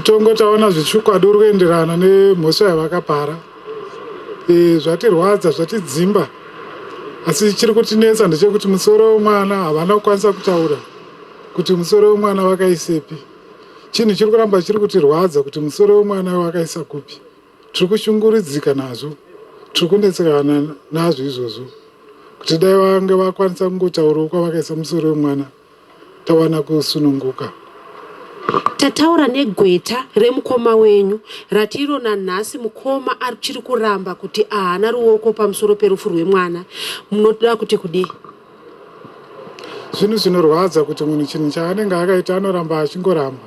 Mutongo taona zvechokwadi uri kuenderana nemhosva yavakapara. E, zvatirwadza zvatidzimba asi chiri kutinetsa ndechekuti musoro wemwana havana kukwanisa kutaura kuti musoro wemwana vakaisepi. Chinhu chiri kuramba chiri kutirwadza kuti musoro wemwana wakaisa kupi. Tiri kushungurudzika nazvo, tiri kunetsekana nazvo izvozvo kuti dai vange vakwanisa kungotaurawo kwavakaisa musoro wemwana tawana kusununguka. Tataura negweta remukoma wenyu rati iro nanhasi mukoma achiri kuramba kuti ahana ruoko pamusoro perufu rwemwana. Munoda kuti kudii? Zvinhu zvinorwadza kuti munhu chinhu chaanenge akaita anoramba achingoramba.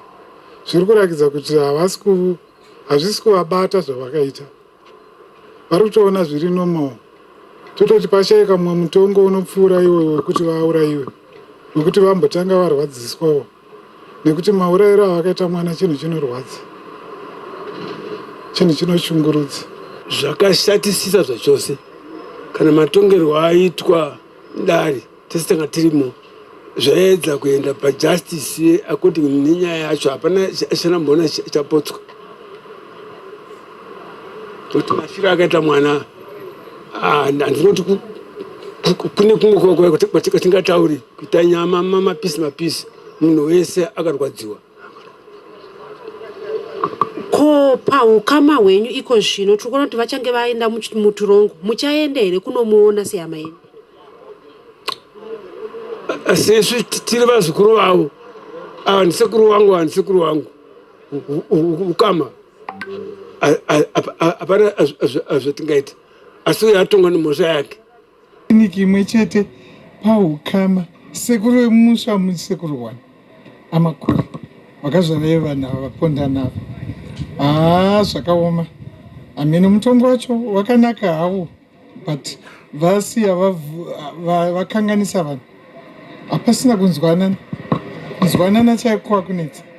Zviri kurakidza kuti havasi ku hazvisi kuvabata zvavakaita. Vari kutoona zviri normal. Tototi pashaika mumwe mutongo unopfuura iwoyo wekuti vauraiwe wekuti vambotanga varwadziswawo nekuti maurayiro avakaita mwana chinhu chinorwadza chinhu chinoshungurudza. Zvakashatisisa zvachose kana matongerwo aitwa dare tese tanga tirimo zvaedza kuenda pajustice according nenyaya yacho hapana chanamboona chapotswa kuti mafiro akaita mwana ah, handinoti kune kumwe kwatingatauri kuita nyama mapisi mapisi munhu wese akarwadziwa Ko pahukama hwenyu iko zvino tiri kuona kuti vachange vaenda muturongo muchaenda here kunomuona sehama yenyu? Sesu tiri vazukuru vavo ava ndisekuru wangu ava ndisekuru wangu ukama hapana zvatingaita asi uyo atongwa nemhosva yake. Kiriniki imwe chete pahukama sekuru vemumusha musekuru one amakore vakazvara vanhu ava vapondana ava haa zvakaoma hameno mutongo wacho wakanaka hawo but vasiya vakanganisa vanhu hapasina kunzwanana kunzwanana chaiko kwakunetsa.